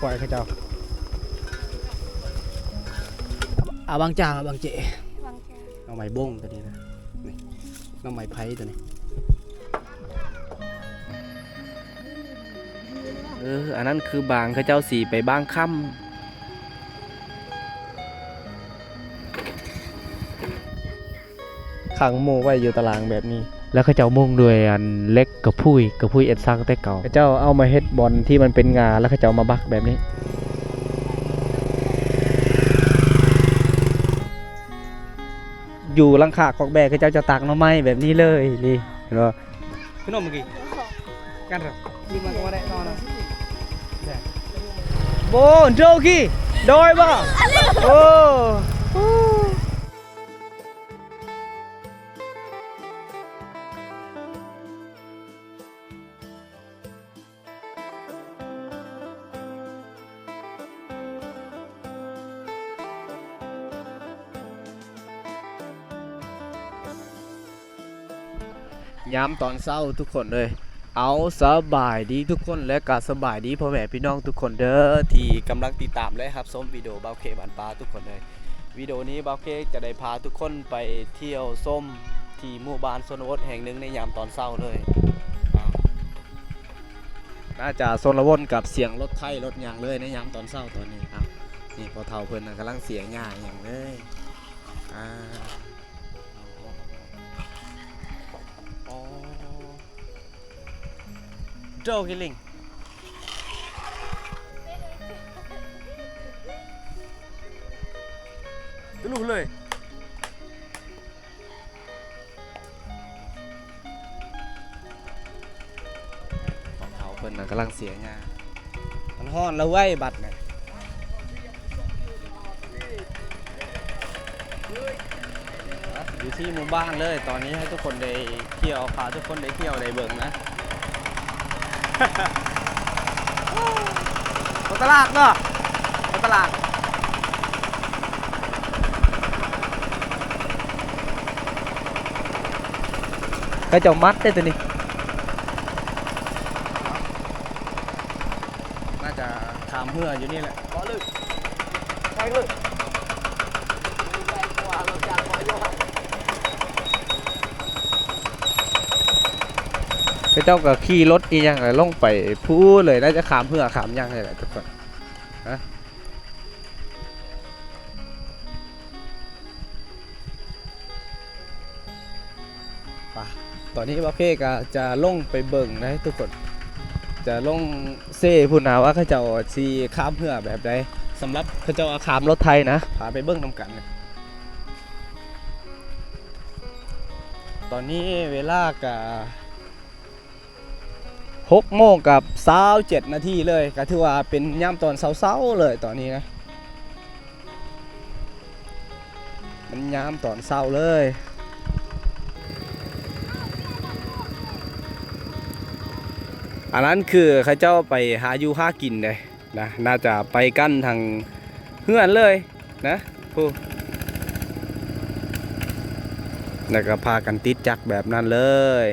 ຂ້ອຍເຂົາເຈົ້າ ອາ ບາງຈາ ບາງເຈ ບາງຈາ ໜໍ່ໄມ້ບົງຕົວນີ້ນະ ນີ້ ໜໍ່ໄມ້ໄຜ່ຕົວນີ້. ເອີ ອັນນັ້ນຄືບາງ ເຂົາເຈົ້າຊິໄປບາງຄຳ. ຂັງໝູ່ໄວ້ຢູ່ຕາລາງແບບນີ້ ແລ້ວເຂົາເຈົ້າມຸງດ້ວຍອັນເຫຼັກກະພຸ້ຍ ກະພຸ້ຍເອັດສັງແຕ່ເກົ່າ ເຂົາເຈົ້າເອົາມາເຮັດບ່ອນທີ່ມັນເປັນງ່າ ແລ້ວເຂົາເຈົ້າມາບັກແບບນີ້. ຢູ່ຫຼັງຄາຄອກແບ້ ເຂົາເຈົ້າຈະຕາກໜໍ່ໄມ້ແບບນີ້ເລີຍ ນີ້ ເຫັນບໍ່? Kenapa lagi? Kan, Ra? Di mana kemarin? No, no. Dah. Bo, ndo ki. Doi ba. Oh. ຍາມຕອນເຊົ້າທຸກຄົນເອີຍ ເອົາ ສະບາຍດີທຸກຄົນ ແລະກະສະບາຍດີພໍ່ແມ່ພີ່ນ້ອງທຸກຄົນເດີ ທີ່ກຳລັງຕິດຕາມ ແລະ ຮັບຊົມວິດີໂອບ່າວເຄບ້ານປ່າທຸກຄົນເອີຍ. ວິດີໂອນີ້ບ່າວເຄຈະໄດ້ພາທຸກຄົນໄປທ່ຽວຊົມທີ່ໝູ່ບ້ານຊົນນະບົດແຫ່ງໜຶ່ງໃນຍາມຕອນເຊົ້າເລີຍ. ອ່າ ໜ້າຈະຊົນນະບົດກັບສຽງລົດໄຖລົດຫຍັງເລີຍໃນຍາມຕອນເຊົ້າຕອນນີ້. ອ່າ ນີ້ພໍ່ເຖົ້າເພິ່ນນະກຳລັງເສຍຫຍ້າຫຍັງເລີຍ. ອ່າ ອໍ Dog healing. Telu le. ເຖົ້າເພິ່ນນະກຳລັງເສຍຫຍ້າ ມັນຮ້ອນລະເວີຍບັດນີ້. ຢູ່ທີ່ໝູ່ບ້ານເລີຍ ຕອນນີ້ໃຫ້ທຸກຄົນໄດ້ທ່ຽວ ພາທຸກຄົນໄດ້ທ່ຽວໄດ້ເບິ່ງນະ. ໄປຕະຫຼາດເນາະ ໄປຕະຫຼາດ. ເຂົາເຈົ້າມັດເດ້ຕົວນີ້ ໜ້າຈະຂ້າມເຮືອຢູ່ນີ້ແຫຼະ. ເຂົາເຈົ້າກໍຂີ່ລົດອີ່ຫຍັງລົງໄປພູ້ນເລີຍ ໜ້າຈະຂ້າມເຮືອຂ້າມຫຍັງນີ້ແຫຼະທຸກຄົນ. ໄປ ຕອນນີ້ບ່າວເຄກະຈະລົງໄປເບິ່ງໃດ໋ທຸກຄົນ ຈະລົງເຊພຸ້ນນະວ່າເຂົາເຈົ້າຊິຂ້າມເຮືອແບບໃດ ສຳລັບເຂົາເຈົ້າຂ້າມລົດໄຖນະ ພາໄປເບິ່ງນຳກັນ. ຕອນນີ້ເວລາກະ ຫົກໂມງກັບຊາວເຈັດນາທີເລີຍ ກໍຖືວ່າເປັນຍາມຕອນເຊົ້າໆເລີຍຕອນນີ້ນະ ມັນຍາມຕອນເຊົ້າເລີຍ. ອັນນັ້ນຄືເຂົາເຈົ້າໄປຫາຢູ່ຫາກິນເດ້. ນະ ໜ້າຈະໄປກັນທາງເຮືອນເລີຍນະ ໂອ້ ແລ້ວກໍພາກັນຕິດຈັກແບບນັ້ນເລີຍ.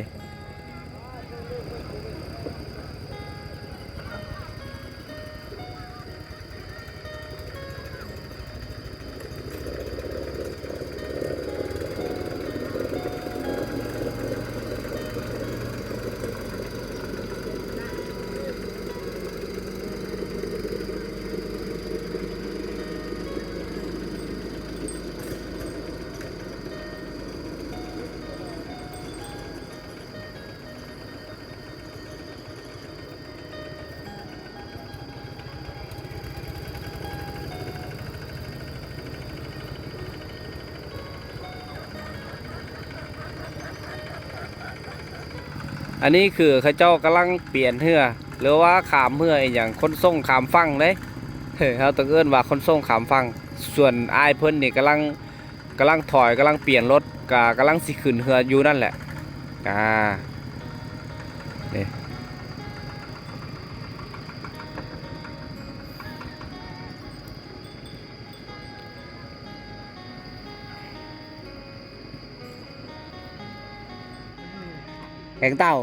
ອັນນີ້ຄືເຂົາເຈົ້າກຳລັງປ່ຽນເຮືອ ຫຼືວ່າຂ້າມເຮືອອີ່ຫຍັງ ຂົນສົ່ງຂ້າມຝັ່ງເດ້. ເຮົາຕ້ອງເອີ້ນວ່າຂົນສົ່ງຂ້າມຝັ່ງ. ສ່ວນອ້າຍເພິ່ນນີ້ກຳລັງ ກຳລັງຖອຍ ກຳລັງປ່ຽນລົດ ກະກຳລັງຊິຂຶ້ນເຮືອຢູ່ນັ້ນແຫຼະ. ອ່າ ນີ້ ແກງເຕົ່າ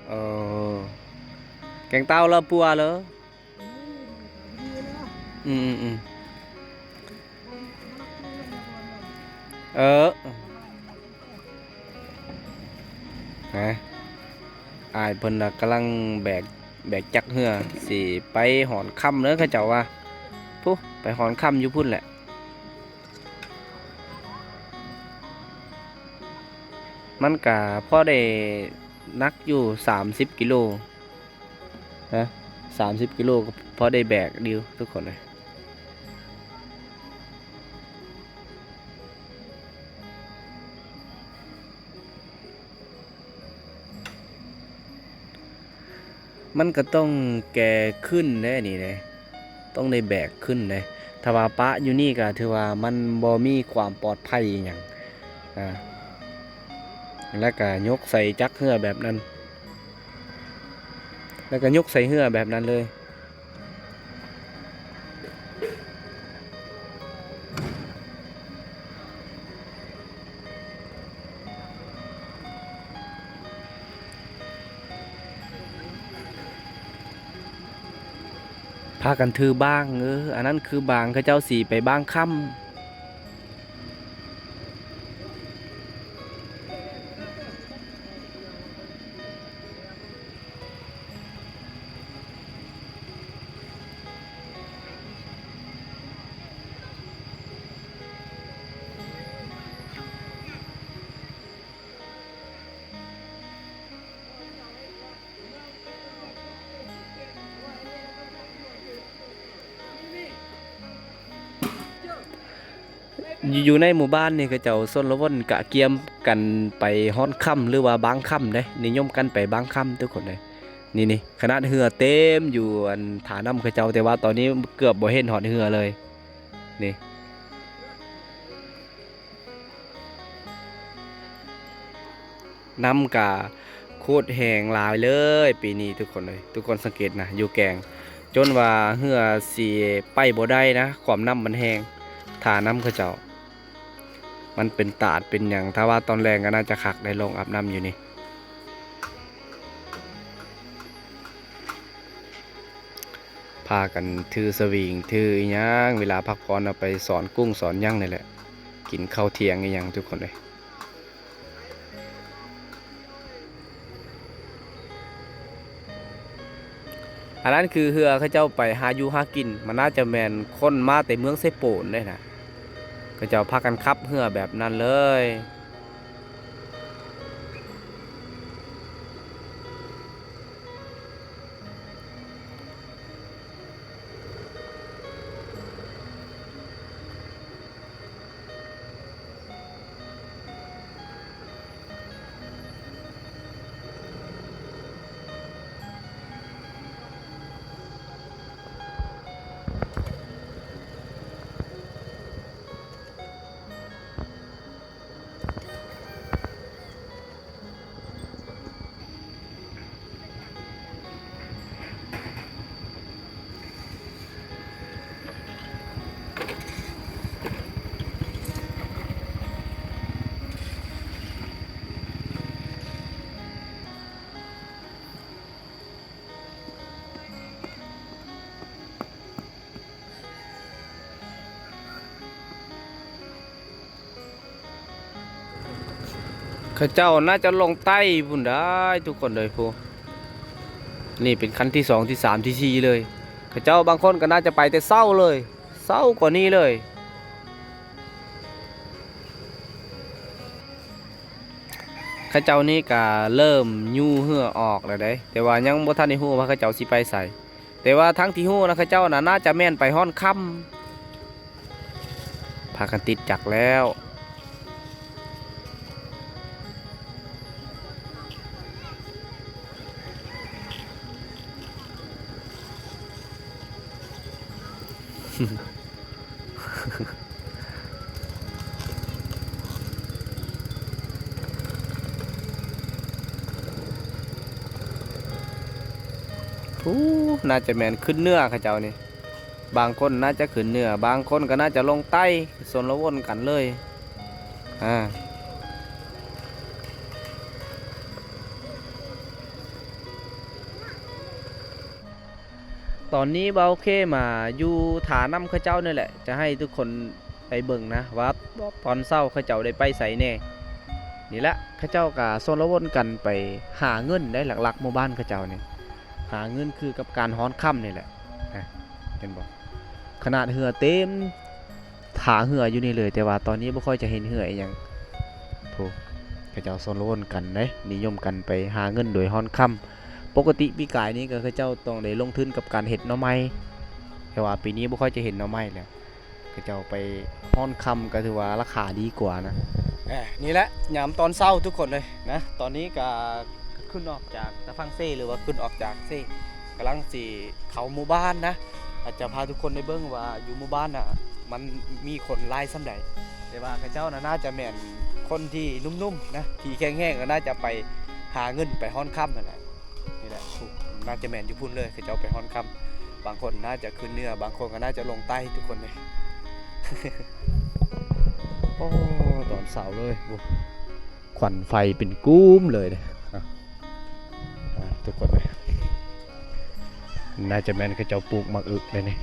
ເອີ ແກງເຕົ່າລະປົວເລີ. ອືມໆໆ ເອີ ນະ ອ້າຍເພິ່ນນະກຳລັງແບກ ແບກຈັກເຮືອ ຊິໄປຮອນຄຳເດີ ເຂົາເຈົ້າວ່າ ພຸ້ນ ໄປຮອນຄຳຢູ່ພຸ້ນແຫຼະ. ມັນກະພໍໄດ້ໜັກຢູ່ ສາມສິບກິໂລ ນະ ສາມສິບກິໂລກໍພໍໄດ້ແບກຢູ່ທຸກຄົນເອີຍ. ມັນກໍຕ້ອງແກ່ຂຶ້ນເດ້ນີ້ເດ້ ຕ້ອງໄດ້ແບກຂຶ້ນເດ້. ຖ້າວ່າປະຢູ່ນີ້ກໍຖືວ່າມັນບໍ່ມີຄວາມປອດໄພອີ່ຫຍັງ ອາ ແລ້ວກໍຍົກໃສ່ຈັກເຮືອແບບນັ້ນ ແລ້ວກໍຍົກໃສ່ເຮືອແບບນັ້ນເລີຍ. ພາກັນຖືບາງ ເອີ ອັນນັ້ນຄືບາງ ເຂົາເຈົ້າຊິໄປບາງຄຳ. ຢູ່ ຢູ່ໃນໝູ່ບ້ານນີ້ ເຂົາເຈົ້າຊົນລະວົນກະກຽມກັນໄປຮອດຄ່ຳ ຫຼືວ່າບາງຄ່ຳເດ້ ນິຍົມກັນໄປບາງຄ່ຳທຸກຄົນເອີຍ. ນີ້ໆ ຂະໜາດເຮືອເຕັມຢູ່ອັນທ່ານ້ຳເຂົາເຈົ້າ ແຕ່ວ່າຕອນນີ້ເກືອບບໍ່ເຫັນຮອດເຮືອເລີຍ ນີ້. ນ້ຳກະໂຄດແຮງຫຼາຍເລີຍປີນີ້ທຸກຄົນເອີຍ. ທຸກຄົນສັງເກດນະ ຢູ່ແກງ ຈົນວ່າເຮືອຊິໄປບໍ່ໄດ້ນະ ຄວາມນ້ຳມັນແຮງ. ທ່ານ້ຳເຂົາເຈົ້າ ມັນເປັນຕາດເປັນຫຍັງ ຖ້າວ່າຕອນແລງກໍໜ້າຈະຄັກ ໄດ້ລົງອາບນ້ຳຢູ່ນີ້. ພາກັນຖືສະຫວິງ ຖືອີ່ຫຍັງ ເວລາພັກຜ່ອນ ເອົາໄປສອນກຸ້ງສອນຫຍັງນີ້ແຫຼະ ກິນເຂົ້າທ່ຽງອີ່ຫຍັງທຸກຄົນເອີຍ. ອັນນັ້ນຄືເຮືອເຂົາເຈົ້າໄປຫາຢູ່ຫາກິນ ມັນໜ້າຈະແມ່ນຄົນມາແຕ່ເມືອງເຊໂປນເດ້ນະ ເຂົາເຈົ້າພາກັນຂັບເຮືອແບບນັ້ນເລີຍ. ເຂົາເຈົ້າໜ້າຈະລົງໃຕ້ພຸ້ນດາຍທຸກຄົນເອີຍ ຜູ້ ນີ້ເປັນຄັນທີສອງ ທີສາມ ທີສີ່ເລີຍ. ເຂົາເຈົ້າບາງຄົນກໍໜ້າຈະໄປແຕ່ເຊົ້າເລີຍ ເຊົ້າກວ່ານີ້ເລີຍ. ເຂົາເຈົ້ານີ້ກະເລີ່ມຍູ້ເຮືອອອກແລ້ວເດ້ ແຕ່ວ່າຍັງບໍ່ທັນໄດ້ຮູ້ວ່າເຂົາເຈົ້າຊິໄປໃສ. ແຕ່ວ່າທັງທີ່ຮູ້ນະ ເຂົາເຈົ້ານະ ໜ້າຈະແມ່ນໄປຮອດຄ່ຳ. ພາກັນຕິດຈັກແລ້ວ. ຜູ້ ໜ້າຈະແມ່ນຂຶ້ນເໜືອເຂົາເຈົ້ານີ້. ບາງຄົນໜ້າຈະຂຶ້ນເໜືອ ບາງຄົນກໍໜ້າຈະລົງໃຕ້ ຊົນລະວົນກັນເລີຍ ອາ. ຕອນນີ້ບ່າວເຄມາຢູ່ທ່ານ້ຳເຂົາເຈົ້ານີ້ແຫຼະ ຈະໃຫ້ທຸກຄົນໄປເບິ່ງນະວ່າຕອນເຊົ້າເຂົາເຈົ້າໄດ້ໄປໃສແດ່. ນີ້ແຫຼະ ເຂົາເຈົ້າກະຊົນລະວົນກັນໄປຫາເງິນໄດ໋ ຫຼັກໆໝູ່ບ້ານເຂົາເຈົ້ານີ້ ຫາເງິນຄືກັບການຮ້ອນຄ່ຳນີ້ແຫຼະ ນະ ເຫັນບໍ່? ຂະໜາດເຮືອເຕັມ ທ່າເຮືອຢູ່ນີ້ເລີຍ ແຕ່ວ່າຕອນນີ້ບໍ່ຄ່ອຍຈະເຫັນເຮືອອີ່ຫຍັງ. ໂອ້ ເຂົາເຈົ້າຊົນລະວົນກັນເດ້ ນິຍົມກັນໄປຫາເງິນໂດຍຮ້ອນຄ່ຳ. ປົກກະຕິປີກາຍນີ້ກໍເຂົາເຈົ້າຕ້ອງໄດ້ລົງທຶນກັບການເຮັດໜໍ່ໄມ້ ແຕ່ວ່າປີນີ້ບໍ່ຄ່ອຍຈະເຫັນໜໍ່ໄມ້ແລ້ວ ເຂົາເຈົ້າໄປຮ້ອນຄ່ຳກໍຖືວ່າລາຄາດີກວ່ານະ. ນີ້ແຫຼະຍາມຕອນເຊົ້າທຸກຄົນເລີຍນະ ຕອນນີ້ກໍ ຂຶ້ນອອກຈາກຕາຝັ່ງເຊ ຫຼືວ່າຂຶ້ນອອກຈາກເຊ ກຳລັງຊິເຂົ້າໝູ່ບ້ານນະ. ອາດຈະພາທຸກຄົນໄດ້ເບິ່ງວ່າຢູ່ໝູ່ບ້ານນະ ມັນມີຄົນຫຼາຍສ່ຳໃດ ແຕ່ວ່າເຂົາເຈົ້ານະ ໜ້າຈະແມ່ນຄົນທີ່ໜຸ່ມໆນະ ທີ່ແຂງແຮງ ກໍໜ້າຈະໄປຫາເງິນໄປຮ້ອນຄ່ຳຫັ້ນແຫຼະ. ນີ້ແຫຼະ ໜ້າຈະແມ່ນຢູ່ພຸ້ນເລີຍ ເຂົາເຈົ້າໄປຮ້ອນຄ່ຳ. ບາງຄົນໜ້າຈະຂຶ້ນເໜືອ ບາງຄົນກໍໜ້າຈະລົງໃຕ້ທຸກຄົນເລີຍ. ໂອ້ ຕອນເຊົ້າເລີຍ ຄວັນໄຟເປັນກຸ່ມເລີຍເດ້ ອ່າ ອ່າ ທຸກຄົນເອີຍ ໜ້າຈະແມ່ນເຂົາເຈົ້າປູກໝາກອຶກເດ້ນີ້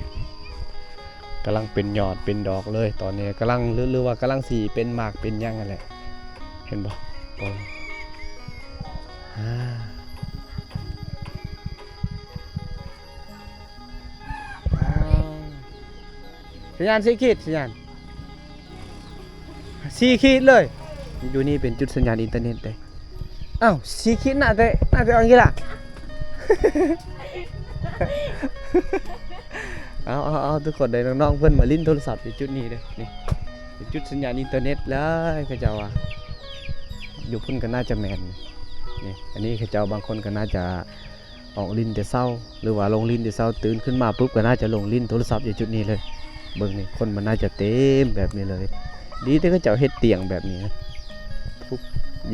ກຳລັງເປັນຍອດເປັນດອກເລີຍຕອນນີ້ ກຳລັງ ຫຼື ຫຼືວ່າກຳລັງຊິເປັນໝາກເປັນຫຍັງຫັ້ນແຫຼະ ເຫັນບໍ່? ໂອ້ ອ່າ. ສັນຍານສີ່ຂີດ ສັນຍານສີ່ຂີດເລີຍ. ຢູ່ນີ້ເປັນຈຸດສັນຍານອິນເຕີເນັດເດ້. ອ້າວ ສີ່ຂີດໜ້າແຕ່ ໜ້າແຕ່ອັງກິລາ. ເອົາ ເອົາ ເອົາ ທຸກຄົນເດ້ ນ້ອງໆເພິ່ນມາຫຼິ້ນໂທລະສັບຢູ່ຈຸດນີ້ເດ້ ນີ້ເປັນຈຸດສັນຍານອິນເຕີເນັດເລີຍ ເຂົາເຈົ້າວ່າ. ຢູ່ພຸ້ນກໍໜ້າຈະແມ່ນ ນີ້ ອັນນີ້ເຂົາເຈົ້າບາງຄົນກໍໜ້າຈະ ອອກຫຼິ້ນແຕ່ເຊົ້າ ຫຼືວ່າລົງຫຼິ້ນແຕ່ເຊົ້າ ຕື່ນຂຶ້ນມາປຸບກໍໜ້າຈະລົງຫຼິ້ນໂທລະສັບຢູ່ຈຸດນີ້ເລີຍ. ເບິ່ງນີ້ ຄົນມັນໜ້າຈະເຕັມແບບນີ້ເລີຍ. ດີແຕ່ເຂົາເຈົ້າເຮັດຕຽງແບບນີ້ນະ ທຸກ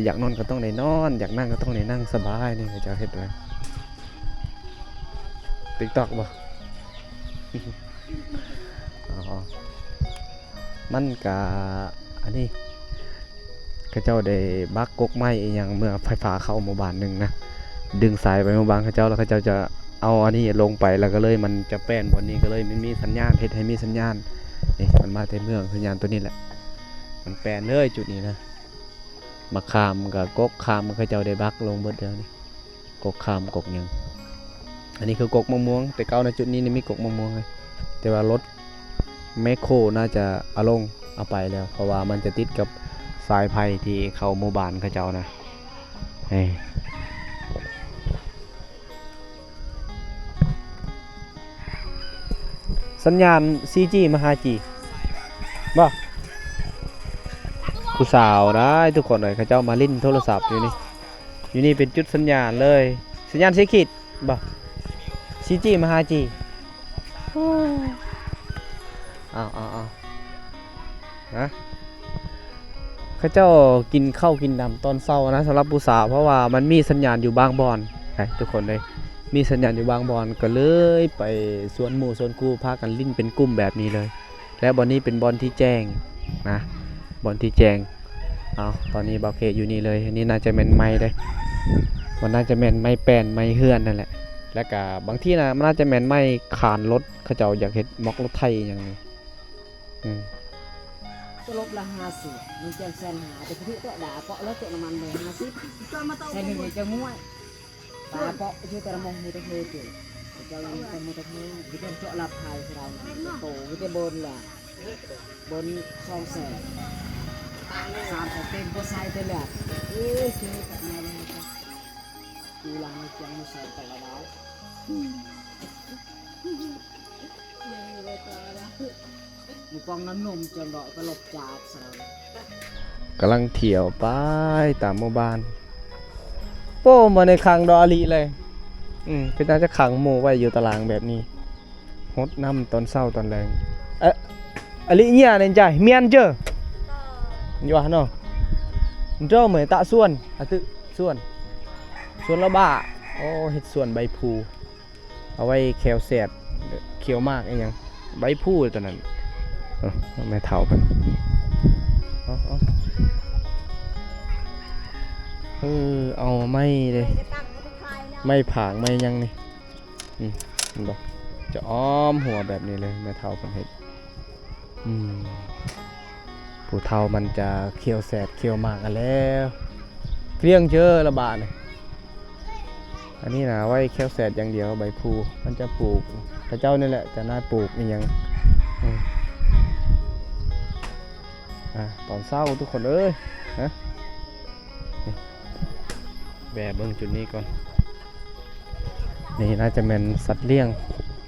ຢາກນອນກໍຕ້ອງໄດ້ນອນ ຢາກນັ່ງກໍຕ້ອງໄດ້ນັ່ງ ສະບາຍນີ້ ເຂົາເຈົ້າເຮັດໄວ້. ຕິກຕອກບໍ່? ອໍ ມັນກະ ອັນນີ້ ເຂົາເຈົ້າໄດ້ບັກກົກໄມ້ອີ່ຫຍັງເມື່ອໄຟຟ້າເຂົ້າໝູ່ບ້ານໜຶ່ງນະ ດຶງສາຍໄປໝູ່ບ້ານເຂົາເຈົ້າ ແລ້ວເຂົາເຈົ້າຈະເອົາອັນນີ້ລົງໄປ ແລ້ວກໍເລີຍມັນຈະແປນບ່ອນນີ້ ກໍເລີຍມັນມີສັນຍານ ເຮັດໃຫ້ມີສັນຍານ. ນີ້ມັນມາແຕ່ເມືອງ ສັນຍານໂຕນີ້ແຫຼະ ມັນແປນເລີຍຈຸດນີ້ນະ. ໝາກຂາມກໍກົກຂາມ ເຂົາເຈົ້າໄດ້ບັກລົງເບິດແລ້ວນີ້. ກົກຂາມກົກຫຍັງ. ອັນນີ້ຄືກົກມະມ່ວງ ແຕ່ເກົ່ານະ ຈຸດນີ້ນີ້ມີກົກມະມ່ວງເລີຍ ແຕ່ວ່າລົດແມັກໂຄໜ້າຈະເອົາລົງເອົາໄປແລ້ວ ເພາະວ່າມັນຈະຕິດກັບສາຍໄຟທີ່ເຂົ້າໝູ່ບ້ານເຂົາເຈົ້ານະ. ເອີ ສັນຍານສີ່ຈີມາຫ້າຈີບໍ່? ຜູ້ສາວໄດ໋ ທຸກຄົນເອີຍ ເຂົາເຈົ້າມາຫຼິ້ນໂທລະສັບຢູ່ນີ້. ຢູ່ນີ້ເປັນຈຸດສັນຍານເລີຍ ສັນຍານສີ່ຂີດບໍ່? ສີ່ຈີມາຫ້າຈີ. ເອົາ ເອົາ ເອົາ ນະ ເຂົາເຈົ້າກິນເຂົ້າກິນນ້ຳຕອນເຊົ້ານະ ສຳລັບຜູ້ສາວ ເພາະວ່າມັນມີສັນຍານຢູ່ບາງບ່ອນ ທຸກຄົນເອີຍ ມີສັນຍານຢູ່ບາງບ່ອນ ກໍເລີຍໄປຊວນໝູ່ຊວນຄູ່ພາກັນຫຼິ້ນເປັນກຸ່ມແບບນີ້ເລີຍ. ແລະ ບ່ອນນີ້ເປັນບ່ອນທີ່ແຈ້ງນະ ບ່ອນທີ່ແຈ້ງ. ເອົາ ຕອນນີ້ບ່າວເຄຢູ່ນີ້ເລີຍ ອັນນີ້ໜ້າຈະແມ່ນໄມ້ເດ້ ມັນໜ້າຈະແມ່ນໄມ້ແປ້ນ ໄມ້ເຮືອນນັ້ນແຫຼະ ແລ້ວກະບາງທີນະ ມັນໜ້າຈະແມ່ນໄມ້ຄານລົດ ເຂົາເຈົ້າຢາກເຮັດໝອກລົດໄຖອີ່ຫຍັງນີ້. ອືມ ຕະຫຼົບລະຫ້າສິບ ມັນແຈ້ງແສນຫ້າ ແຕ່ຜູ້ຖືກເຕາະດາເກາະແລ້ວເຕະນ້ຳມັນໄວ້ຫ້າສິບ ແສນໜຶ່ງຈະມ້ວຍ. ປາເປາະຢູ່ແຕ່ລະໝ່ອງ ມີແຕ່ເທເກ ເຈົ້າຍັງມີແຕ່ມີແຕ່ເທ ມີແຕ່ເຈາະລັບຂາຍໃຫ້ເຮົາ ມີແຕ່ໂຕ ມີແຕ່ບົນລະ ບົນສອງແສນ ສາມແສນເຕັມບໍ່ໃສ່ເທື່ອລະ. ເອີຍ ເຈກັບມາແລ້ວ ກູຫຼັງຈຽງມາໃສ່ແຕ່ລະດາວ. ມີປອງນ້ຳນົມຈະເລາະຕະຫຼົບຈາກສາວ ກຳລັງທ່ຽວໄປຕາມໝູ່ບ້ານ. ໂອ້ ມື້ນີ້ຄັງດອກອະລິເລີຍ. ອືມ ເປັນຕາຈະຂັງໝູ່ໄວ້ຢູ່ຕາລາງແບບນີ້ ຫົດນ້ຳຕອນເຊົ້າຕອນແລງ. ເອະ ອະລິເຍເນນຈາຍ ມຽນເຈີ ຢູ່ຫວາເນາະ ໂດເມຕະສວນ ອະຕຶ ສວນ ສວນລະບາ. ໂອ້ ເຮັດສວນໃບພູ. ເອົາໄວ້ແຄວແສບ ແຄວໝາກອີ່ຫຍັງ ໃບພູຕົວນັ້ນ. ເອີ ແມ່ເຖົ້າເພິ່ນ ເອົາ ເອົາ ເອີ ເອົາໄມ້ເດ້ ໄມ້ຜາງໄມ້ຫຍັງນີ້. ອືມ ເຫັນບໍ່? ຈະອ້ອມຮົ້ວແບບນີ້ເລີຍ ແມ່ເຖົ້າເພິ່ນເຮັດ. ອືມ ຜູ້ເຖົ້າມັນຈະຂ້ຽວແສດຂ້ຽວໝາກຫັ້ນແຫຼ້ວ ເພຍງເຈີລະບາດນີ້. ອັນນີ້ນະ ໄວ້ແຄວແສດຢ່າງດຽວ ໃບພູມັນຈະປູກ ເຂົາເຈົ້ານີ້ແຫຼະຈະນາປູກອີ່ຫຍັງ. ອືມ ອາ ຕອນເຊົ້າທຸກຄົນເອີຍ ຮະ ນີ້ ແວ່ເບິ່ງຈຸດນີ້ກ່ອນ. ນີ້ໜ້າຈະແມ່ນສັດລ້ຽງ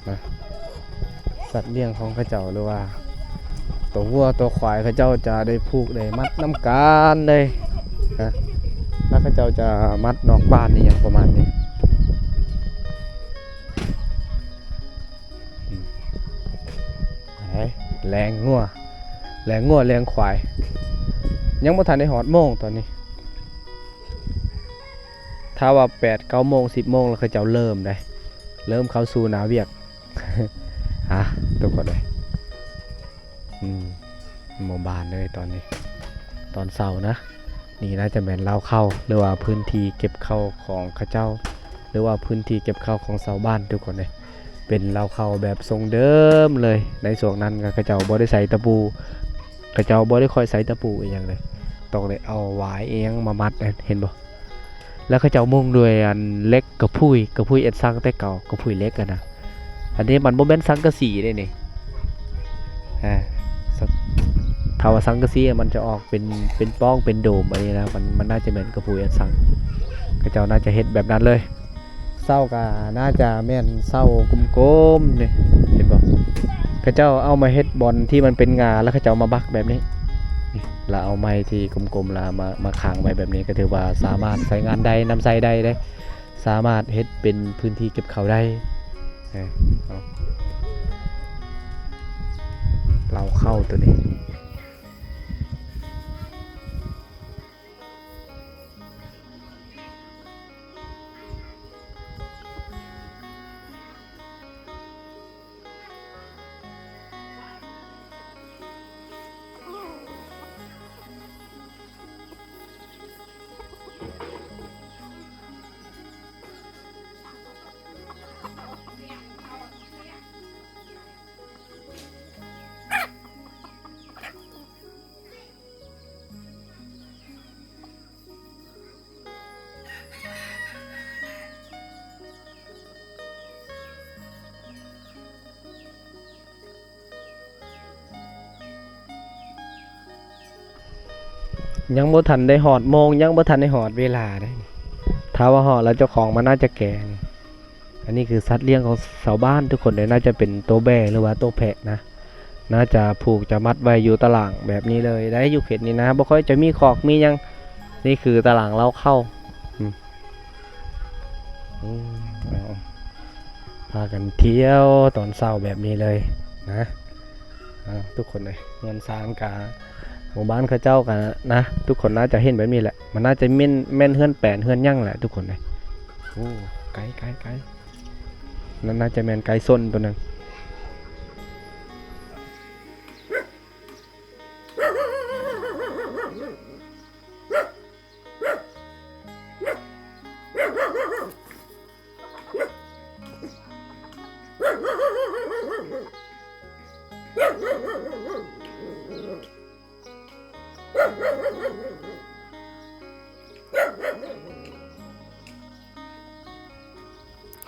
ນະ ສັດລ້ຽງຂອງເຂົາເຈົ້າ ຫຼືວ່າໂຕງົວໂຕຄວາຍ ເຂົາເຈົ້າຈະໄດ້ຜູກໄດ້ມັດນຳກັນເລີຍນະ ແລ້ວເຂົາເຈົ້າຈະມັດນອກບ້ານອີ່ຫຍັງປະມານນີ້. ອືມ ເອີ ແລ່ງງົວ ແລ່ງງົວແລ່ງຄວາຍ ຍັງບໍ່ທັນໄດ້ຮອດໂມງຕອນນີ້. ຖ້າວ່າແປດເກົ້າໂມງ ສິບໂມງ ແລ້ວເຂົາເຈົ້າເລີ່ມເດ້ ເລີ່ມເຂົ້າສູ່ໜ້າວຽກ. ຮະ ທຸກຄົນເອີຍ ອືມ ໝູ່ບ້ານເລີຍຕອນນີ້ ຕອນເຊົ້ານະ. ນີ້ໜ້າຈະແມ່ນເລົ້າເຂົ້າ ຫຼືວ່າພື້ນທີ່ເກັບເຂົ້າຂອງເຂົາເຈົ້າ ຫຼືວ່າພື້ນທີ່ເກັບເຂົ້າຂອງຊາວບ້ານ ທຸກຄົນເອີຍ. ເປັນເລົ້າເຂົ້າແບບຊົງເດີມເລີຍ. ໃນຊ່ວງນັ້ນກໍເຂົາເຈົ້າບໍ່ໄດ້ໃສ່ຕະປູ ເຂົາເຈົ້າບໍ່ໄດ້ຄ່ອຍໃສ່ຕະປູອີ່ຫຍັງເລີຍ ຕ້ອງໄດ້ເອົາຫວາຍອີ່ຫຍັງມາມັດ ເຫັນບໍ່? ແລ້ວເຂົາເຈົ້າມຸງດ້ວຍອັນເຫຼັກກະພຸ້ຍ ກະພຸ້ຍເອັດຊັງແຕ່ເກົ່າ ກະພຸ້ຍເຫຼັກຫັ້ນນະ. ອັນນີ້ມັນບໍ່ແມ່ນສັງກະສີເດ້ນີ້ ອາ ສ- ຖ້າວ່າສັງກະສີມັນຈະອອກເປັນ ເປັນປ່ອງເປັນໂດມ ອັນນີ້ນະ ມັນ ມັນໜ້າຈະແມ່ນກະພຸ້ຍເອັດຊັງ. ເຂົາເຈົ້າໜ້າຈະເຮັດແບບນັ້ນເລີຍ. ເສົາກໍໜ້າຈະແມ່ນເສົາກົມໆນີ້ ເຫັນບໍ່? ເຂົາເຈົ້າເອົາມາເຮັດບ່ອນທີ່ມັນເປັນງ່າ ແລ້ວເຂົາເຈົ້າມາບັກແບບນີ້ ນີ້ ແລ້ວເອົາໄມ້ທີ່ກົມໆ ແລ້ວມາ ມາຂັງໄວ້ແບບນີ້ ກໍຖືວ່າສາມາດໃຊ້ງານໄດ້ ນຳໃຊ້ໄດ້ເດ້ ສາມາດເຮັດເປັນພື້ນທີ່ເກັບເຂົ້າໄດ້. ເອີ ເອົາ ເລົ້າເຂົ້າໂຕນີ້. ຍັງບໍ່ທັນໄດ້ຮອດໂມງ ຍັງບໍ່ທັນໄດ້ຮອດເວລາເດ້. ຖ້າວ່າຮອດແລ້ວເຈົ້າຂອງມັນໜ້າຈະແກ່ນີ້. ອັນນີ້ຄືສັດລ້ຽງຂອງຊາວບ້ານທຸກຄົນເດ້ ໜ້າຈະເປັນໂຕແບ້ ຫຼືວ່າໂຕແພະນະ ໜ້າຈະຜູກຈະມັດໄວ້ຢູ່ຕາລ່າງແບບນີ້ເລີຍໄດ໋. ຢູ່ເຂດນີ້ນະ ບໍ່ຄ່ອຍຈະມີຄອກມີຫຍັງ. ນີ້ຄືຕາລ່າງເລົ້າເຂົ້າ. ອືມ ອືມ ເອົາ ພາກັນທ່ຽວຕອນເຊົ້າແບບນີ້ເລີຍນະ. ອ່າ ທຸກຄົນເອີຍ ເຮືອນຊານກະ ໝູ່ບ້ານເຂົາເຈົ້າກະນະ ທຸກຄົນໜ້າຈະເຫັນແບບນີ້ແຫຼະ. ມັນໜ້າຈະແມ່ນ ແມ່ນເຮືອນແປນເຮືອນຫຍັງແຫຼະທຸກຄົນເອີຍ. ໂອ້ ໄກ່ ໄກ່ ໄກ່ ນັ້ນໜ້າຈະແມ່ນໄກ່ຊົນໂຕໜຶ່ງ.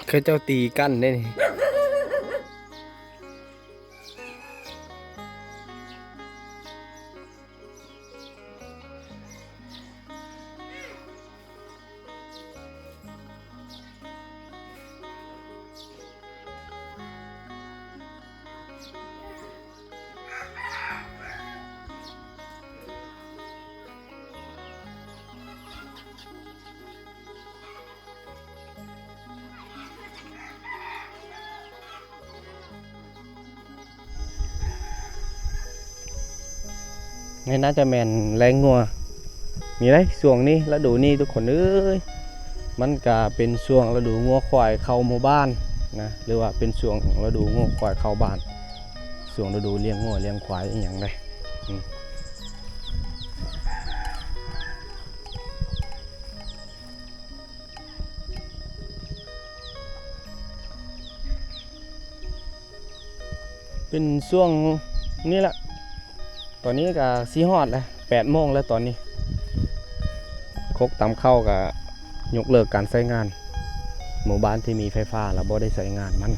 ເຂົາເຈົ້າຕີກັນເດ້ນີ້. ນີ້ໜ້າຈະແມ່ນແລ່ງງົວ. ນີ້ເດ້ ຊ່ວງນີ້ ລະດູນີ້ທຸກຄົນເອີຍ ມັນກະເປັນຊ່ວງລະດູງົວຄວາຍເຂົ້າໝູ່ບ້ານນະ ຫຼືວ່າເປັນຊ່ວງລະດູງົວຄວາຍເຂົ້າບ້ານ ຊ່ວງລະດູລ້ຽງງົວລ້ຽງຄວາຍອີ່ຫຍັງເດ້. ອືມ ເ ເປັນຊ່ວງນີ້ລະ ຕອນນີ້ກໍຊິຮອດແລ້ວ ແປດໂມງແລ້ວຕອນນີ້. ຄົກຕຳເຂົ້າກໍຍົກເລີກການໃຊ້ງານ. ໝູ່ບ້ານທີ່ມີໄຟຟ້າລະບໍ່ໄດ້ໃຊ້ງານມັນ.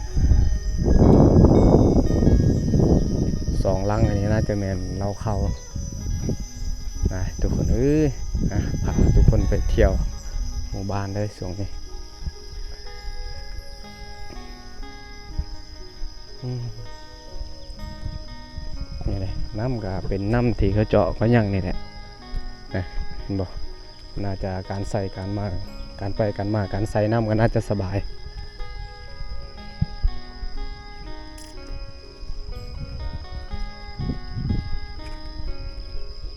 ສອງຫຼັງອັນນີ້ໜ້າຈະແມ່ນເລົ້າເຂົ້ານະ ທຸກຄົນເອີຍ. ນະ ພາທຸກຄົນໄປທ່ຽວໝູ່ບ້ານເດີຊ່ວງນີ້. ອືມ ນີ້ແຫຼະ ນ້ຳກໍເປັນນ້ຳທີ່ເຂົາເຈາະເຂົາຫຍັງນີ້ແຫຼະນະ ເຫັນບໍ່? ໜ້າຈະການໃຊ້ການມາ ການໄປການມາ ການໃສ່ນ້ຳກໍໜ້າຈະສະບາຍ.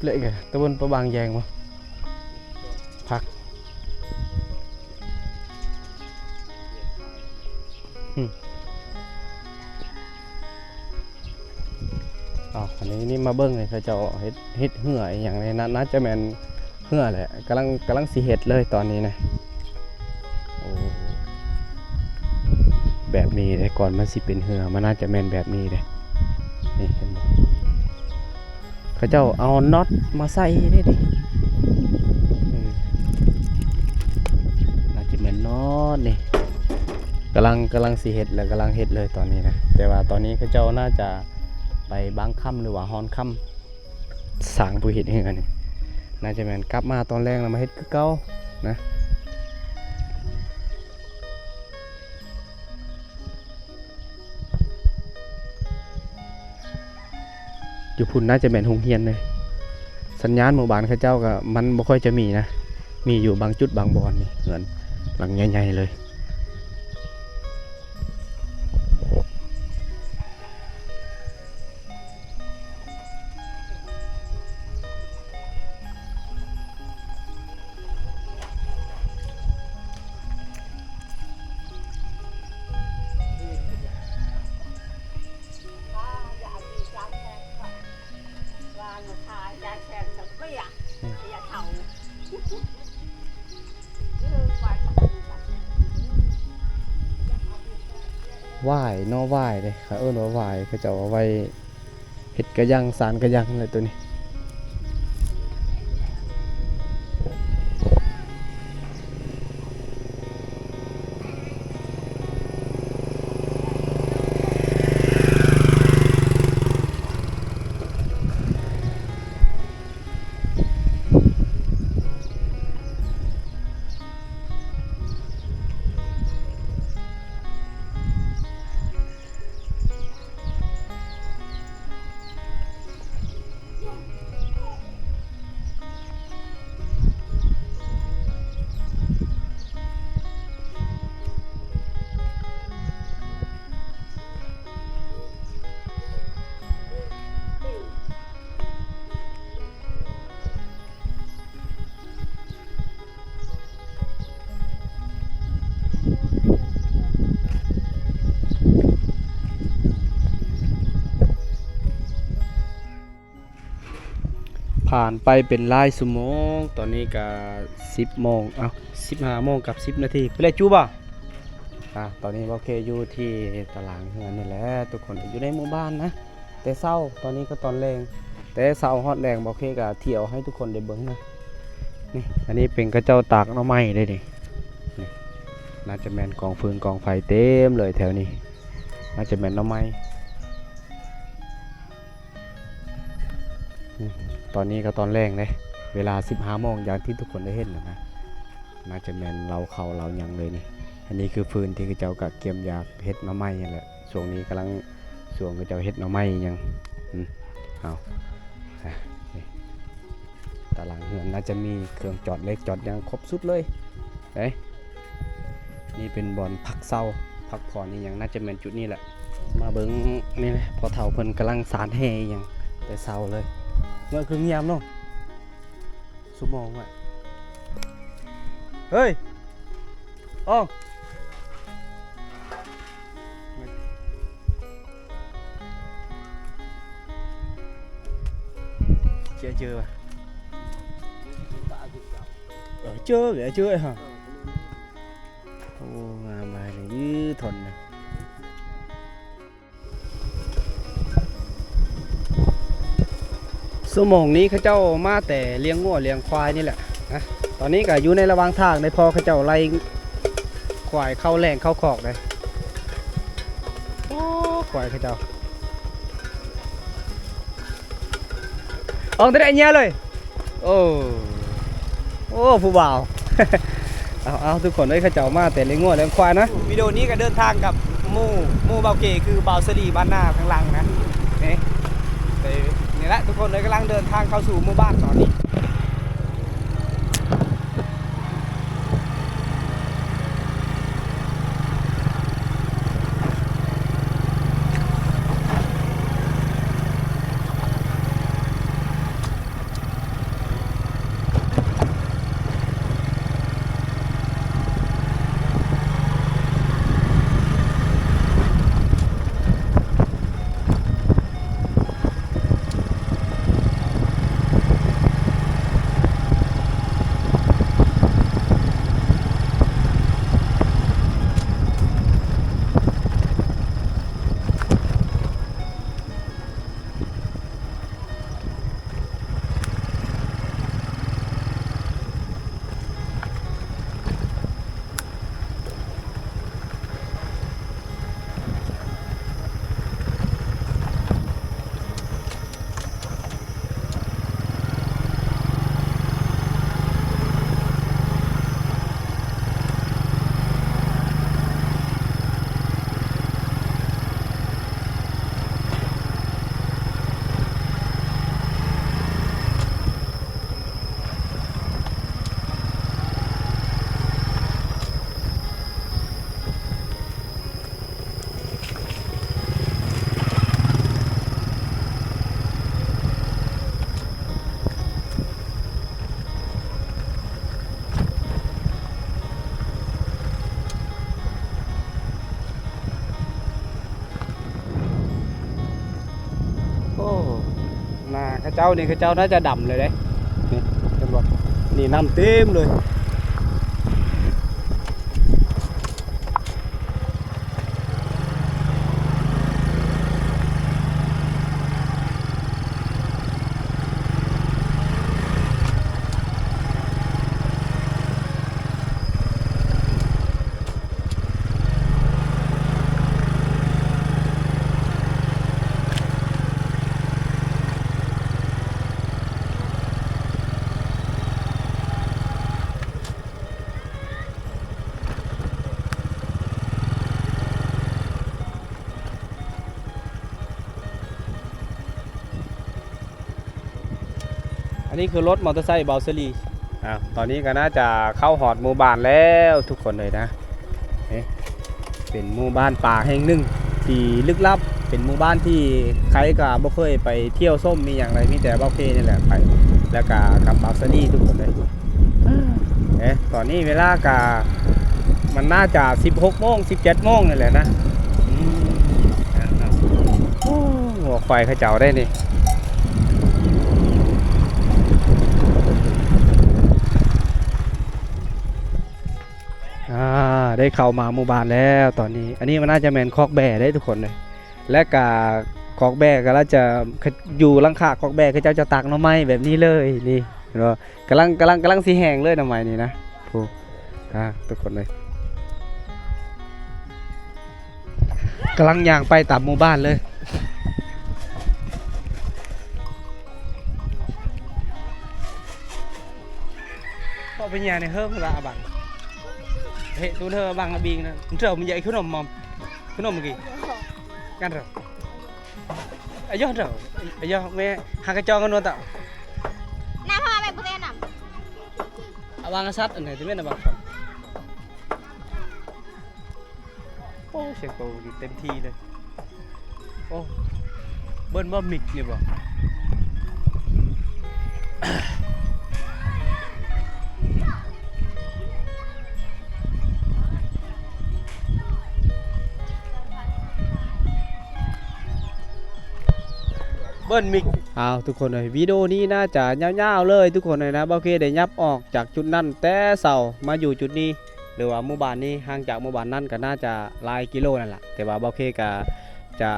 ເລະກະຕະບົນປະບາງແຍງບໍ່? ຜັກ ອືມ ເອົາ ອັນນີ້ ນີ້ມາເບິ່ງເລີຍ ເຂົາເຈົ້າເຮັດ ເຮັດເຮືອອີ່ຫຍັງນີ້ ໜ້າ ໜ້າຈະແມ່ນເຮືອແຫຼະ ກຳລັງ ກຳລັງຊິເຮັດເລີຍຕອນນີ້ນະ. ໂອ້ ແບບນີ້ເດ້ ກ່ອນມັນຊິເປັນເຮືອ ມັນໜ້າຈະແມ່ນແບບນີ້ເດ້ ນີ້ເຫັນບໍ່? ເຂົາເຈົ້າເອົານັອດມາໃສ່ເດ້ນີ້ ເອີ ໜ້າຈະແມ່ນນັອດນີ້ ກຳລັງ ກຳລັງຊິເຮັດ ແລ້ວກຳລັງເຮັດເລີຍຕອນນີ້ນະ. ແຕ່ວ່າຕອນນີ້ເຂົາເຈົ້າໜ້າຈະໄປບາງຄ່ຳ ຫຼືວ່າຮອນຄ່ຳ ຊ່າງຜູ້ເຮັດເຮືອນີ້ ໜ້າຈະແມ່ນກັບມາຕອນແລງແລ້ວມາເຮັດຄືເກົ່ານະ. ຢູ່ພຸ້ນໜ້າຈະແມ່ນໂຮງຮຽນເລີຍ. ສັນຍານໝູ່ບ້ານເຂົາເຈົ້າກໍມັນບໍ່ຄ່ອຍຈະມີນະ ມີຢູ່ບາງຈຸດບາງບ່ອນນີ້ ເຮືອນຫຼັງໃຫຍ່ໆເລີຍ. ຫວ່າຍ ໜໍ່ຫວ່າຍເດ້ ເຂົາເອີ້ນວ່າຫວ່າຍ ເຂົາເຈົ້າເອົາໄວ້ເຮັດກະຫຍັງ ສານກະຫຍັງແຫຼະໂຕນີ້. ຜ່ານໄປເປັນຫຼາຍຊົ່ວໂມງ ຕອນນີ້ກະສິບໂມງ ເອົ້າ ສິບຫ້າໂມງກັບສິບນາທີ ເປັນແລ້ວຈູບໍ່? ອາ ຕອນນີ້ບໍ່ເຄຢູ່ທີ່ຕາລາງເຮືອນນີ້ແຫຼະ ທຸກຄົນ ຢູ່ໃນໝູ່ບ້ານນະ ແຕ່ເຊົ້າ ຕອນນີ້ກໍຕອນແລງ ແຕ່ເຊົ້າຮອດແລງ ບໍ່ເຄກໍທ່ຽວໃຫ້ທຸກຄົນໄດ້ເບິ່ງນະ. ນີ້ ອັນນີ້ເປັນເຂົາເຈົ້າຕາກໜໍ່ໄມ້ເດ້ນີ້ ນີ້ ໜ້າຈະແມ່ນກອງຟືນກອງໄຟເຕັມເລີຍແຖວນີ້ ໜ້າຈະແມ່ນໜໍ່ໄມ້. ອືມ ຕອນນີ້ກໍຕອນແລງເດ້ ເວລາສິບຫ້າໂມງ ຢ່າງທີ່ທຸກຄົນໄດ້ເຫັນນະ ໜ້າຈະແມ່ນເລົ້າເຂົ້າເລົ້າຫຍັງເລີຍນີ້. ອັນນີ້ຄືຟືນທີ່ເຂົາເຈົ້າກະກຽມຢາກເຮັດໜໍ່ໄມ້ຫັ້ນແຫຼະ ຊ່ວງນີ້ກຳລັງ ຊ່ວງເຂົາເຈົ້າເຮັດໜໍ່ໄມ້ຫຍັງ ອືມ ເອົາ ຕາລາງເຮືອນໜ້າຈະມີເຄື່ອງຈອດເຫຼັກຈອດຫຍັງຄົບສຸດເລີຍເດ້. ນີ້ເປັນບ່ອນພັກເຊົາ ພັກຜ່ອນອີ່ຫຍັງ ໜ້າຈະແມ່ນຈຸດນີ້ແຫຼະ. ມາເບິ່ງນີ້ແຫຼະ ພໍ່ເຖົ້າເພິ່ນກຳລັງສານແຮ່ອີ່ຫຍັງແຕ່ເຊົ້າເລີຍ. ເມື່ອຄືງຽບເນາະ ຊົ່ວໂມງວ່າ ເຮີ້ຍ ອອກ ເຈີ ເຈີວ່າ ເຈີ ເຈີ ເຈີ ເອີ ໂອ້ ງາມຫຼາຍເລີຍ ຍືດທົນນະ. ຊົ່ວໂມງນີ້ເຂົາເຈົ້າມາແຕ່ລ້ຽງງົວລ້ຽງຄວາຍນີ້ແຫຼະນະ. ຕອນນີ້ກໍຢູ່ໃນລະຫວ່າງທາງເດ້ ພໍເຂົາເຈົ້າໄລ່ຄວາຍເຂົ້າແລ່ງເຂົ້າຄອກເດ້. ໂອ້ ຄວາຍເຂົາເຈົ້າ ອອກແຕ່ໄດ້ເຫຍື້ອເລີຍ. ໂອ້ ໂອ້ ຜູ້ບ່າວ. ເອົາໆ ທຸກຄົນເອີຍ ເຂົາເຈົ້າມາແຕ່ລ້ຽງງົວລ້ຽງຄວາຍນະ. ວິດີໂອນີ້ກໍເດີນທາງກັບໝູ່ ໝູ່ບ່າວເກ ຄືບ່າວສາລີບ້ານນາທາງຫຼັງນະ. ນີ້ ນີ້ແຫຼະທຸກຄົນເອີຍ ກຳລັງເດີນທາງເຂົ້າສູ່ໝູ່ບ້ານຕອນນີ້. ໂອ້ ນາເຂົາເຈົ້ານີ້ ເຂົາເຈົ້າໜ້າຈະດຳເລີຍເດ້. ນີ້ ເຫັນບໍ່? ນີ້ນ້ຳເຕັມເລີຍ. ອັນນີ້ຄືລົດມໍເຕີໄຊບ່າວສາລີ. ອາ ຕອນນີ້ກໍໜ້າຈະເຂົ້າຮອດໝູ່ບ້ານແລ້ວທຸກຄົນເອີຍນະ. ເປັນໝູ່ບ້ານປ່າແຫ່ງໜຶ່ງທີ່ລຶກລັບ ເປັນໝູ່ບ້ານທີ່ໃຜກໍບໍ່ເຄີຍໄປທ່ຽວຊົມມີຫຍັງເລີຍ ມີແຕ່ບ່າວເຄນີ້ແຫຼະໄປ ແລ້ວກໍກັບບ່າວສາລີທຸກຄົນເລີຍ. ເອີ ຕອນນີ້ເວລາກະ ມັນໜ້າຈະສິບຫົກໂມງ ສິບເຈັດໂມງນີ້ແຫຼະນະ. ອືມ ໂອ້ ງົວຄວາຍເຂົາເຈົ້າໄດ໋ນີ້. ອາ ໄດ້ເຂົ້າມາໝູ່ບ້ານແລ້ວຕອນນີ້. ອັນນີ້ມັນໜ້າຈະແມ່ນຄອກແບ້ເດ້ທຸກຄົນເດ້ ແລະກະຄອກແບ້ກໍລະຈະ ຢູ່ຫຼັງຄາຄອກແບ້ ເຂົາເຈົ້າຈະຕັກໜໍ່ໄມ້ແບບນີ້ເລີຍນີ້ ເຫັນບໍ່? ກຳລັງ ກຳລັງ ກຳລັງຊິແຫ້ງເລີຍໜໍ່ໄມ້ນີ້ນະ. ໂອ້ ອາ ທຸກຄົນເລີຍ ກຳລັງຍ່າງໄປຕາມໝູ່ບ້ານເລີຍ. ເພາະໄປຍ່າງໃນເຮີບລະອາບັງ ເຮັດຕູນເຮີບັງອາບິງນະ ເຈົ້າມັນຢາກຂະໜົມມອມ ຂະໜົມກີ້ ກັນເຈົ້າ. ອາຍົເຈົ້າ ອາຍົແມ່ ຫາກະຈອງກັນນວນເຕົ້າ ນ້ຳຫາໄປບໍ່ແຕ່ນ້ຳ ອາບັງອາສັດ ອັນໃດທີ່ແມ່ນອາບັງສັດ. ໂອ້ ສຽງໂຕນີ້ເຕັມທີ່ເລີຍ. ໂອ້ ເບິ່ນບໍ່ມິກນີ້ບໍ່? ເບິ່ນມິກ. ອ້າວ ທຸກຄົນເອີຍ ວິດີໂອນີ້ໜ້າຈະຍາວໆເລີຍທຸກຄົນເອີຍນະ. ບ່າວເຄໄດ້ຫຍັບອອກຈາກຈຸດນັ້ນແຕ່ເຊົ້າ ມາຢູ່ຈຸດນີ້ ຫຼືວ່າໝູ່ບ້ານນີ້ ຫ່າງຈາກໝູ່ບ້ານນັ້ນກໍໜ້າຈະຫຼາຍກິໂລນັ້ນລະ ແຕ່ວ່າບ່າວເຄກໍຈະ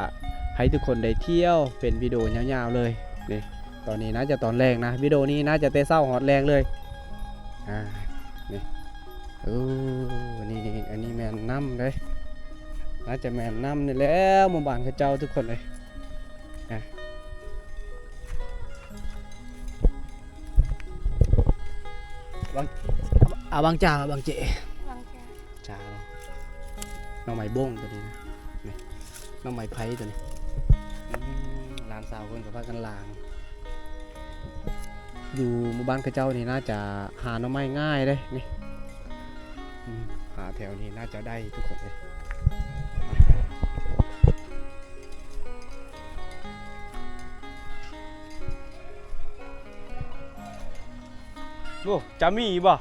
ໃຫ້ທຸກຄົນໄດ້ທ່ຽວເປັນວິດີໂອຍາວໆເລີຍນີ້. ຕອນນີ້ໜ້າຈະຕອນແລງນະ ວິດີໂອນີ້ໜ້າຈະແຕ່ເຊົ້າຮອດແລງເລີຍ. ອ່າ ນີ້ ເອີ ອັນນີ້ ອັນນີ້ແມ່ນນ້ຳເດ້ ໜ້າຈະແມ່ນນ້ຳນີ້ແຫຼະ ໝູ່ບ້ານເຂົາເຈົ້າທຸກຄົນເອີຍ. ອ່າ ບາງ ອ່າ ບາງຈາ ບາງເຈ ບາງຈາ ຈ້າເນາະ ໜໍ່ໄມ້ບົ້ງຕົວນີ້ນະ ນີ້ ໜໍ່ໄມ້ໄຜ່ຕົວນີ້. ອືມ ຫຼານສາວເພິ່ນກໍພາກັນລ້າງ ຢູ່ໝູ່ບ້ານເຂົາເຈົ້ານີ້ໜ້າຈະຫາໜໍ່ໄມ້ງ່າຍເດ້ນີ້. ອືມ ຫາແຖວນີ້ໜ້າຈະໄດ້ທຸກຄົນເອີຍ. ໂອ້ ຈະມີບໍ່?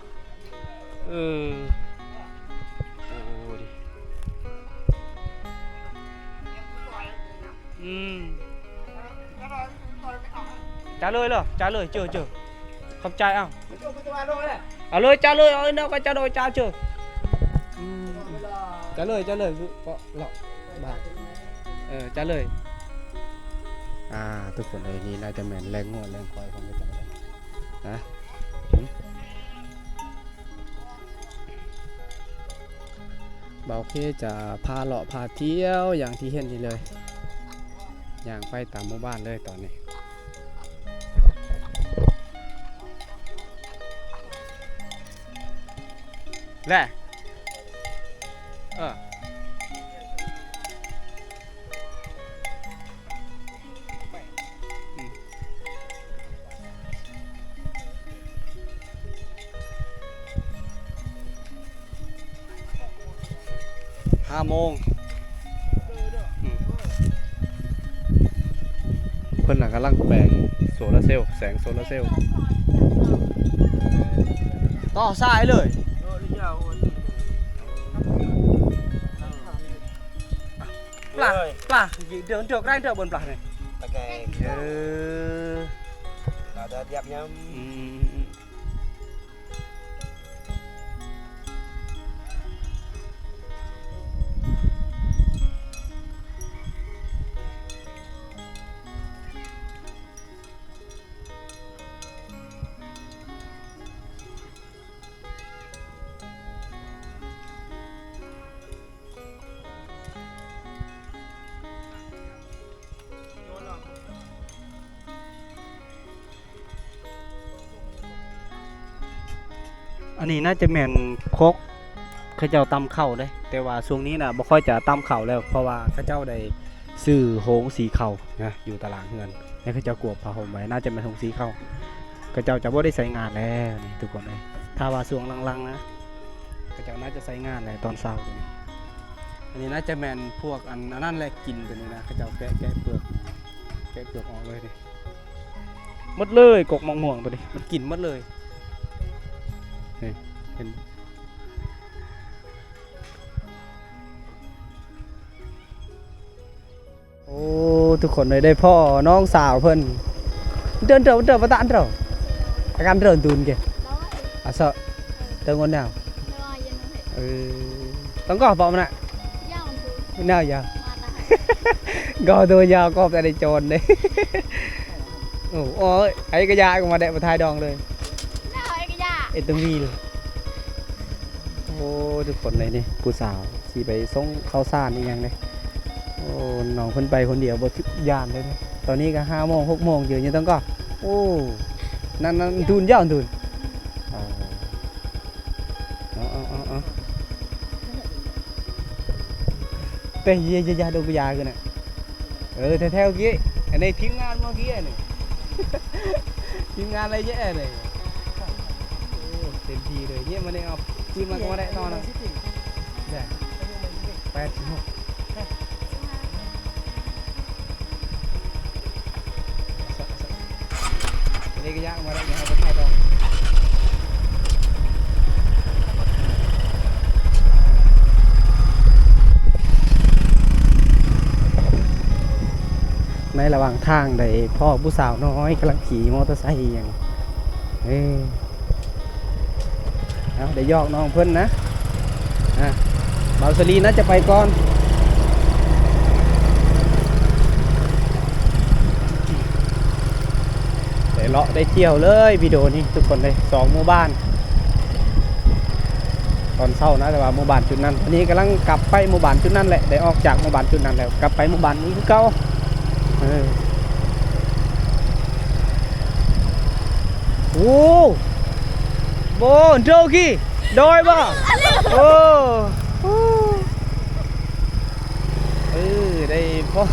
ເອີ ໂອ້ ດີ ອືມ ຈະເລີຍເລີ ຈະເລີຍ ເຈີ ເຈີ ຂອບໃຈ. ເອົາ ເອົາເລີຍ ຈະເລີຍ ເອົາແນວກໍຈະໂດຍ ຈະເຈີ ອືມ ຈະເລີຍ ຈະເລີຍ ເກາະເລາະບ້ານ ເອີ ຈະເລີຍ. ອ່າ ທຸກຄົນເອີຍ ນີ້ໜ້າຈະແມ່ນແລງງົວແລງຄວາຍຂອງເຂົາເຈົ້ານະ. ບ່າວເຄຈະພາເລາະພາທ່ຽວຢ່າງທີ່ເຫັນນີ້ເລີຍ ຍ່າງໄປຕາມໝູ່ບ້ານເລີຍຕອນນີ້. ແລະ ເອີ ຫ້າໂມງ ອືມ ເພິ່ນນະກຳລັງແປງໂຊລາເຊວ ແສງໂຊລາເຊວ ຕໍ່ສາຍເລີຍ. ປາ ປາ ເດີນເດີກໄດ້ເດີກບົນປານີ້ ໂອເຄ ເອີ ລາວຈະຢາກຍຳ ອືມ. ອັນນີ້ໜ້າຈະແມ່ນຄົກເຂົາເຈົ້າຕຳເຂົ້າເດ້ ແຕ່ວ່າຊ່ວງນີ້ນະບໍ່ຄ່ອຍຈະຕຳເຂົ້າແລ້ວ ເພາະວ່າເຂົາເຈົ້າໄດ້ຊື້ໂຮງສີເຂົ້ານະ ຢູ່ຕາລາງເຮືອນ ໃຫ້ເຂົາເຈົ້າກວບຜ້າຫົ່ມໄວ້ ໜ້າຈະແມ່ນໂຮງສີເຂົ້າ ເຂົາເຈົ້າຈະບໍ່ໄດ້ໃຊ້ງານແລ້ວນີ້ທຸກຄົນເອີຍ. ຖ້າວ່າຊ່ວງຫຼັງໆນະ ເຂົາເຈົ້າໜ້າຈະໃຊ້ງານແຫຼະຕອນເຊົ້າ. ອັນນີ້ໜ້າຈະແມ່ນພວກອັນ ອັນນັ້ນແຫຼະ ກິນຕົວນີ້ນະ ເຂົາເຈົ້າແກະ ແກະເປືອກ ແກະເປືອກອອກເລີຍນີ້ ໝົດເລີຍ ກົກໝາກມ່ວງຕົວນີ້ ມັນກິນໝົດເລີຍ ນີ້ ເຫັນ. ໂອ້ ທຸກຄົນເອີຍ ໄດ້ພໍ້ນ້ອງສາວເພິ່ນ ເດີນເດີ ເດີ ປະຕານເດີ ອາການເດີນຕູນເກ ອາເຊາະ ເຕີງອນແນວ ເອີ ຕ້ອງກໍປອມນະ ນາວຢາວ ກໍໂຕຍາວ ກໍແຕ່ໄດ້ໂຈນເດ້ ໂອ້ ໂອ້ຍ ໄອ້ກະຢາກໍມາແດະມາຖ່າຍດອງເລີຍ ເອັດຕົງວີລ ໂອ້ ທຸກຄົນເອີຍ ນີ້ຜູ້ສາວ ຊິໄປສົ່ງເຂົ້າສານອີ່ຫຍັງເດ້. ໂອ້ ນ້ອງເພິ່ນໄປຄົນດຽວບໍ່ຢ້ານເດ້. ຕອນນີ້ກໍຫ້າໂມງ ຫົກໂມງ ເຈີຢູ່ຕ້ອງກໍ ໂອ້ ນັ້ນ ນັ້ນ ດຸນ ຢ່າດຸນ ເອົາ ເອົາ ເອົາ ເອົາ ເອົາ ເຕະ ຢ່າ ຢ່າ ຢ່າ ດົງກະຢາຂຶ້ນນະ. ເອີ ແຖວໆກີ້ ອັນນີ້ທີມງານເມື່ອກີ້ອັນນີ້ ທີມງານໄລແຍະນີ້ ໂອ້ ເຕັມທີ່ເລີຍ. ເຍ ມານີ້ເອົາ ຄືນມາກໍມາໄດ້ຕໍ່ນະ ໄດ້ ແປດສິບຫົກ ນີ້ກໍຢາກມາໄດ້ ເຮົາໄປຖ່າຍຕໍ່. ໃນລະຫວ່າງທາງໄດ້ພໍ້ຜູ້ສາວນ້ອຍກຳລັງຂີ່ມໍເຕີໄຊອີ່ຫຍັງ ເອີ ເອົາ ໄດ້ຢອກນ້ອງເພິ່ນນະ ອ່າ ບ່າວສາລີໜ້າຈະໄປກ່ອນ. ເລາະໄດ້ທ່ຽວເລີຍ ວິດີໂອນີ້ທຸກຄົນເລີຍ ສອງໝູ່ບ້ານ ຕອນເຊົ້ານະ ແຕ່ວ່າໝູ່ບ້ານຈຸດນັ້ນ ອັນນີ້ກຳລັງກັບໄປໝູ່ບ້ານຈຸດນັ້ນແຫຼະ ໄດ້ອອກຈາກໝູ່ບ້ານຈຸດນັ້ນແລ້ວ ກັບໄປໝູ່ບ້ານນີ້ຄືເກົ່າ. ເອີ ໂອ້ ໂບນໂດກີ ດອຍບໍ່? ໂອ້ ເອີ ໄດ້ພໍ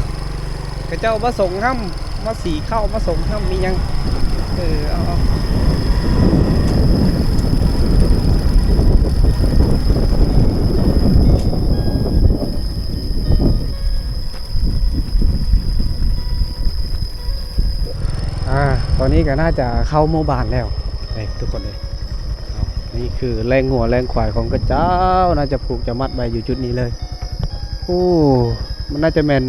ເຂົາເຈົ້າມາສົ່ງຫ້ຳ ມາສີເຂົ້າ ມາສົ່ງຫ້ຳ ມີຫຍັງ ເອີ ເອົາ ເອົາ ອ່າ ຕອນນີ້ກໍໜ້າຈະເຂົ້າໝູ່ບ້ານແລ້ວ ເອີ ທຸກຄົນເອີຍ. ເອົາ ນີ້ຄືແລ້ງງົວແລ້ງຄວາຍຂອງເຂົາເຈົ້າ ໜ້າຈະຜູກຈະມັດໄວ້ຢູ່ຈຸດນີ້ເລີຍ. ໂອ້ ມັນໜ້າຈະແມ່ນ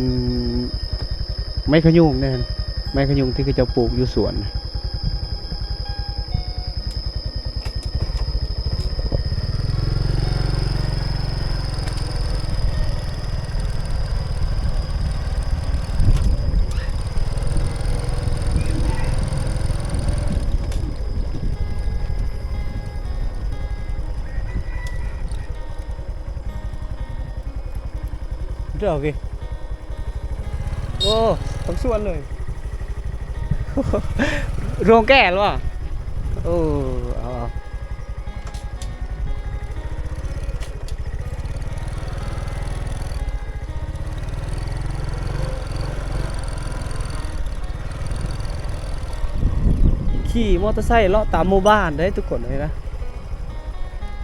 ໄມ້ຂະຍຸງແນ່ ໄມ້ຂະຍຸງທີ່ເຂົາເຈົ້າປູກຢູ່ສວນ. ເດີ ໂອເຄ ໂອ້ ທັງສວນເລີຍ ໂຮງແກ້ວະ ໂອ້ ເອົາ ເອົາ ຂີ່ມໍເຕີໄຊເລາະຕາມໝູ່ບ້ານເດ້ທຸກຄົນເອີຍນະ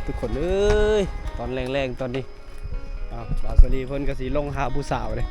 ທຸກຄົນເອີຍ ຕອນແລງໆຕອນນີ້. ອ້າວ ບ່າວສາລີເພິ່ນກໍຊິລົງຫາຜູ້ສາວເດ້